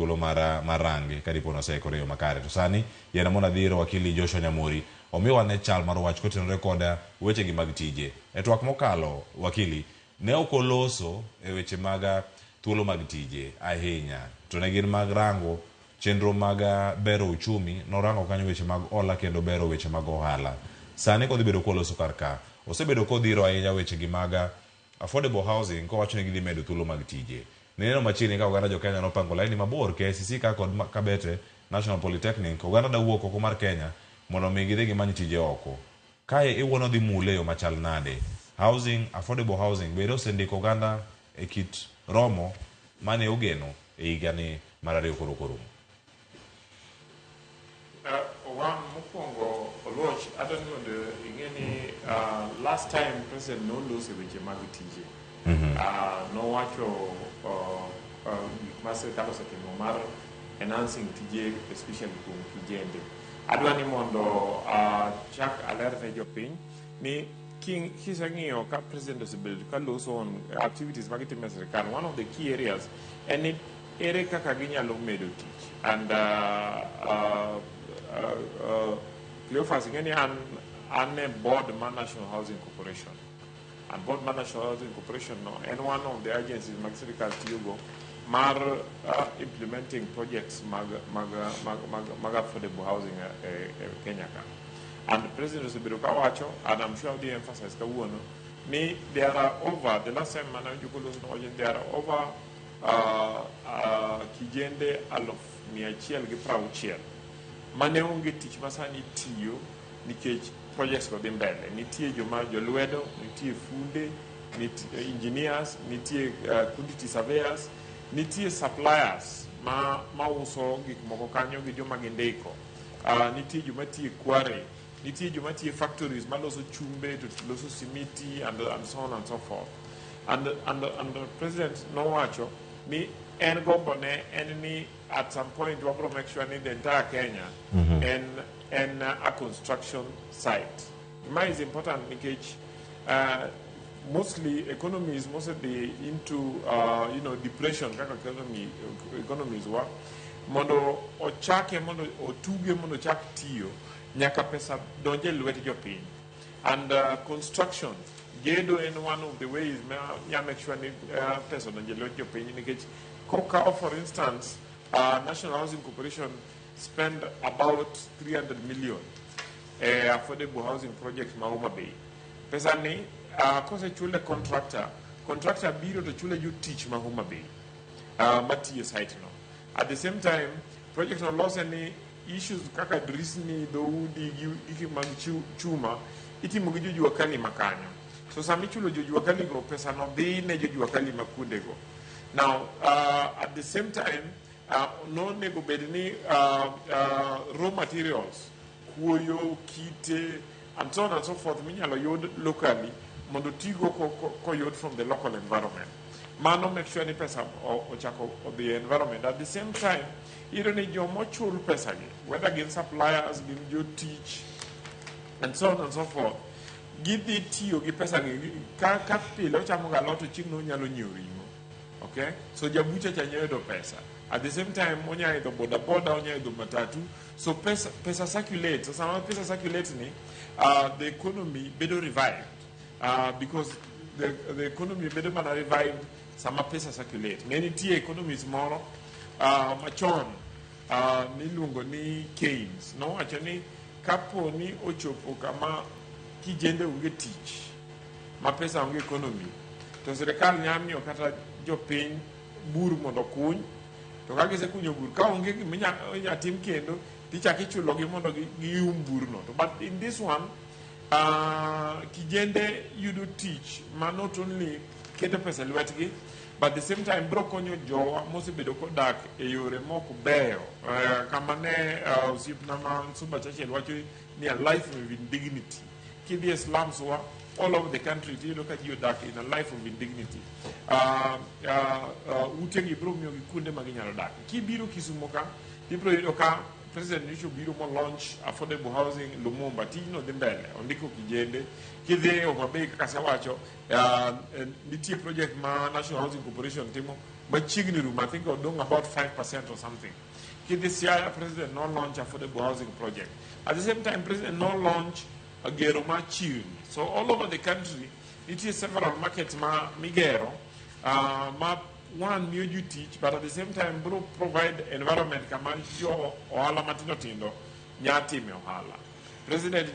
thuolo mar range kadipo noseikore e yo makare. To sani yiena mondo adhi ir wakili Joshua Nyamori omiwa ne chal mar wach kotenore kod wechegi mag tije. E twak mokalo wakili ne ok oloso e weche mag thuolo mag tije ahinya to ne gin mag rango chenro mag bero uchumi, norango kanyo weche mag hola kendo bero weche mag ohala. Sani kodhi bedo koloso kar ka, osebedo kodhiro ahinya weche gi mag affordable housing kowacho ni gidhi medo thuolo mag tije. Nineno machiegni ka oganda jo Kenya nopango laini mabor KICC ka kod Kabete National Polytechnic, oganda da wuok oko mar Kenya mondo mi gidhi gimany tije oko. Kae iwuono dhi mule e yo machal nade? Housing, affordable housing bende osendiko oganda e kit romo mane ogeno e higani mar ariyo koro korumo. Wan mokwongo Oluoch, adwa ni mondo ing'e ni last time President noloso e weche mag tije. Nowacho gik ma sirkal osetimo mar enhancing tije, especially kuom kijende. Adwa ni mondo chak aler ne jopiny ni kiseng'iyo ka President osebedo ka loso on activities magitimo e sirkal, one of the key areas en ni ere kaka ginyalo medo tich. And Cleophas, ing'e ni an e board mar National Housing Corporation. And board mar National Housing Corporation no en one of the agencies mag sirkal tiyogo mar implementing projects mag affordable housing e Kenya ka. And President osebedo kawacho, and I'm sure odhi emphasize kawuono, ni there are over, the last time mane awinjo koloso nowacho ni there are over kijende 160,000 mane onge tich ma sani tiyo nikech projects go dhi mbele. Nitie joma jolwedo, nitie funde, nitie engineers, nitie quantity surveyors, nitie suppliers ma uso gik moko kanyo gi joma gindiko. Nitie joma tiyo e quarry, nitie joma tiyo e factories maloso chumbe to loso simiti and so on and so forth. And the President nowacho ni en gombo ne en ni at some point wabro make sure ni the entire Kenya en a construction site. Ma is important nikech mostly economies mosedhi into depression kaka economies wa mondo ochake, mondo otuge, mondo ochak tiyo, nyaka pesa donje lwet jopiny. And construction, gedo, en one of the ways ma nya make sure ni pesa odonje lwet jopiny, nikech kokaw, for instance, National Housing Corporation spend about 300 million affordable housing project ma Homa Bay. Pesa ni kosechule contractor, contractor biro to chule jotich ma Homa Bay matiyo site no. At the same time, project no lose ni issues kaka drisni, dhoudi gi gik mag chuma itimo gi jojua kali ma kanyo. So sama ichulo jojua kali go, pesa no dhi ne jojua kali ma kuondego. Now, at the same time, nonego bed ni raw materials, kuoyo, kite, and so on and so forth, minyalo yud locally mondo tigo koyud from the local environment. Mano make sure ni pesa ochako odhi e environment. At the same time, iyudo ni jomochul pesa gi, whether gin suppliers, gin jotich, and so on and so forth, gidhi tiyo gi pesa gi ka pile ochamo ga alot to chieng' no onyalo nyiewo ring'o. Okay? So jabucha cha nyalo yudo pesa. At the same time, onya idho boda boda, onya idho matatu. So pesa circulate. So sama pesa circulate ni, the economy bedo revived. Because the economy bedo mana revived sama pesa circulate. Ne nitie economist moro machon miluongo ni Keynes. Nowacho ni kapo ni ochopo kama kijende onge tich, ma pesa onge economy, to sirikal nyalo miyo kata jopiny bur mondo okuny, to ka gisekunyo bur ka onge gima inya tim kendo, tichako ichulogi mondo gium burno. To but in this one, kijende yudo tich ma not only keto pesa e lwetgi, but the same time bro konyo jowa mosebedo kodak e yore mok beyo, kama ne osiepna ma Sumba Churchill wacho ni a life of indignity. Kidhi e slums wa all over the country, tiyudo ka ji odak in a life of indignity. Utegi bro miyogi kuonde ma ginyalo dak. Kibiro Kisumo ka, tibro yudo ka President nyocha obiro mo launch affordable housing Lumumba. Tijno dhi mbele, ondiko kijende. Kidhi Homa Bay, kaka asewacho, nitie project ma National Housing Corporation timo. Machiegni rumo, I think odong' about 5% or something. Kidhi Siaya, President no launch affordable housing project. At the same time, President no launch a gero mar chirni. So all over the country, nitie several markets ma migero, ma one miyo ji tich, but at the same time bro provide environment kama jo ohala matindo tindo nya time ohala. President